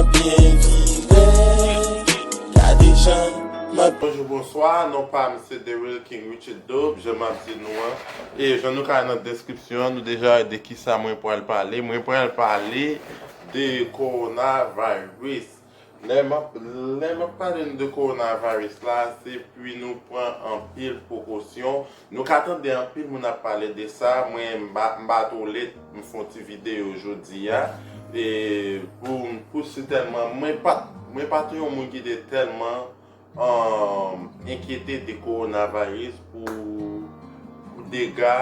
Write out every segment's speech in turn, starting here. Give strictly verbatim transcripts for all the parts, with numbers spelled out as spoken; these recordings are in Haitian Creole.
Byen vire, gade jan m ap Bonjou, bonswa, non pa m se The Real King Richard Dope, jan m ap di nou an. E jan nou ka wè nan deskripsyon an, nou deja wè de kisa mwen pral pale. Mwen pral pale de coronavirus. Lè m ap, lè m ap pale nou de coronavirus la, se pou nou pran anpil prekosyon. Nou ka tande anpil moun ap pale de sa, mwen m pa, m pa twò late, m fè yon ti videyo jodi a. E pou, pou sitèlman, mwen pa, mwen pa t yon moun ki te tèlman um, enkyete de coronavirus pou, pou dega,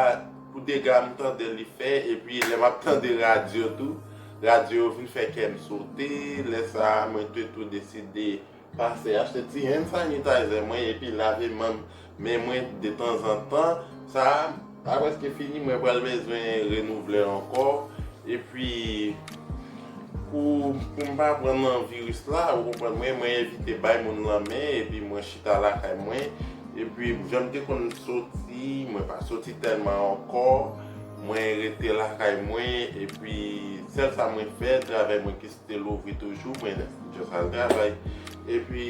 pou dega m tande li fè, epi lè m ap tande radyo tou, radyo yo vin fè kè m sote, lè sa a, mwen te tou deside pase achte ti hand sanitizer mwen, epi lave men, men mwen detanzantan, sa a, sa prèske fini, mwen pral bezwen renouvle ankò, epi pou, pou m pa pran nan viris la, ou konprann mwen, mwen evite bay moun lanmen, epi mwen chita lakay mwen, epi jan m te konn soti, mwen pa soti tèlman ankò, mwen rete lakay mwen, epi sèl sa mwen fè, travay mwen ki still ouvri toujou, mwen just al travay, epi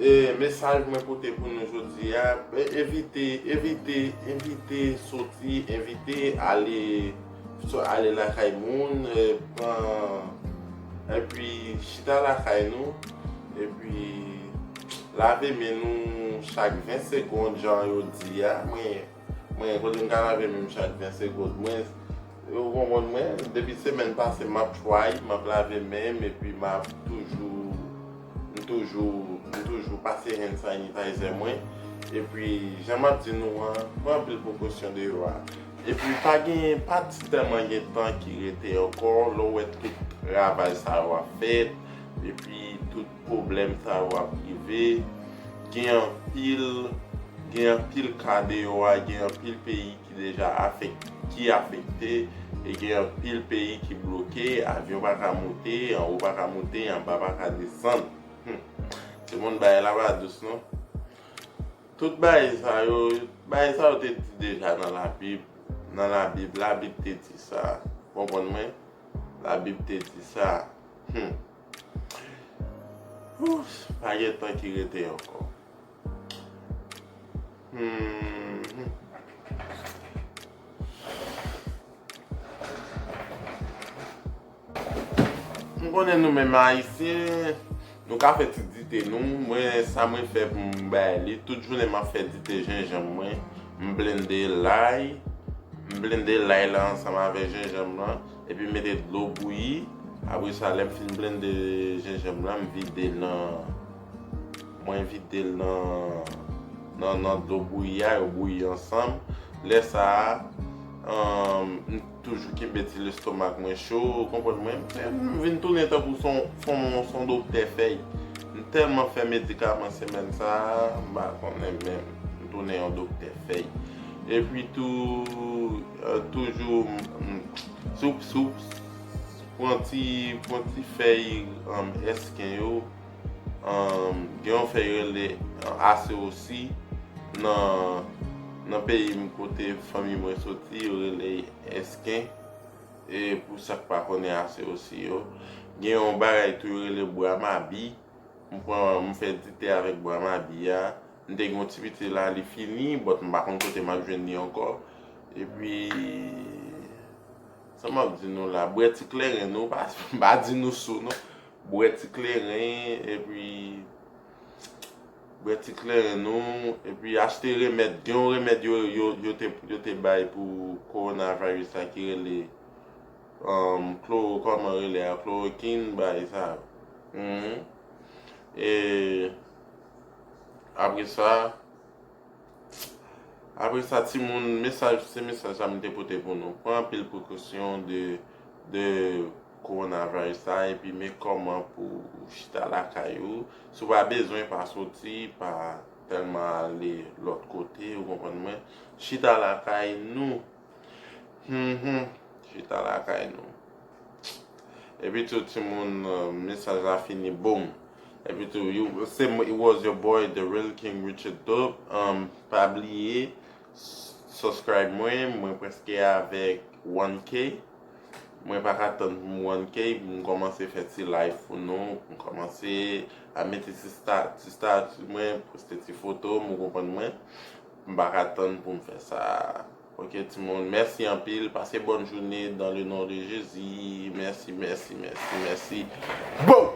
E mesaj mwen pote pou nou jodi a, e- evite, evite, evite soti, evite ale, so- ale lakay moun, e, pran, epi chita lakay nou, epi lave men nou chak ven segonn, jan yo di a. Mwen, mwen, kote m ka lave men m chak ven segonn? Mwen, Ou konprann mwen, depi semèn pase m ap try, m ap lave men m, epi m ap toujou, m toujou, m toujou pase hand sanitizer mwen, epi jan m ap di nou an, pran anpil prekosyon deyò a. Epi pa gen, pa tèlman gen tan ki rete ankò, lè w wè tout ravaj sa yo ap fèt, epi tout pwoblèm sa yo ap rive, gen anpil, gen anpil ka deyò a, gen anpil peyi ki deja afek, ki afekte, e gen anpil peyi ki bloke, avyon pa ka moute, anwo pa ka moute, anba pa ka desann. Hmm. Timoun, bagay la pa dous non. Tout bagay sa yo, bagay sa yo te di deja nan Labib, nan Labib, Labib te di sa. Konprann mwen? Labib te di sa. Hmm. Ouf, pa gen tan ki rete ankò. Hmm. M konnen nou menm Ayisyen, nou ka fè ti dite nou. Mwen, sa mwen fè pou m bay li, tout jounen m ap fè dite jenjanm mwen. M blende lay, m blende lay la ansanm avèk jenjanm lan, epi m mete dlo bouyi. Apre sa, lè m fin blende jenjanm lan, m vide l nan, mwen vide l nan, nan, nan dlo bouyi a, yo bouyi ansanm. Lè sa a, um, m toujou kenbe ti lestomak mwen cho, ou konprann mwen? M vin tounen tankou son, son, son doktè fèy. M tèlman fè medikaman semèn sa a, m pa konnen menm. M tounen yon doktè fèy. Epi tou, eh, toujou, m, m, si w, si w pran ti, pran ti fèy, um, èsken yo, um, gen yon fèy rele, uh, asewosi nan, nan peyi m kote fanmi mwen soti, yo rele èsken. E pou sa k pa konnen asewosi yo, gen yon bagay tou yo rele bwa mabi. M pran, m fè dite avèk bwa mabi a. M te gen yon ti piti la, li fini, but m pa konn kote m ap jwenn li ankò. Epi, sa m ap di nou la, bwè ti kleren nou, pa, pa di nou sou non. Bwè ti kleren, epi bwè ti kleren nou, epi achte remèd. Gen yon remèd yo, yo, yo te, yo te bay pou coronavirus la ki rele, um, kloro, kòman rele a, klorokin, bagay sa yo. Mhm. E apre sa, apre sa, timoun, mesaj, se mesaj sa m te pote pou nou. Pran anpil prekosyon de, de coronavirus la, epi men kòman pou w chita lakay ou. Si w pa bezwen, pa soti, pa tèlman ale lòt kote, ou konprann mwen. Chita lakay nou. Hmm, hmm. Chita lakay nou. Epi tou, timoun, uh, mesaj la fini, boom. Epi tou, you, se mwen, it was your boy, The Real King Richard Dope. Um, pa bliye, s- subscribe mwen, mwen prèske avèk one K. Mwen pa ka tann pou m one K, pou m kòmanse fè ti live pou nou, pou m kòmanse a mete ti sta-, ti stati mwen, poste ti foto m, ou konprann mwen. M pa ka tann pou m fè sa. Ok, timoun, mèsi anpil. Pase bòn jounen dans le nom de Jésus. Mèsi, mèsi, mèsi, mèsi. Bon!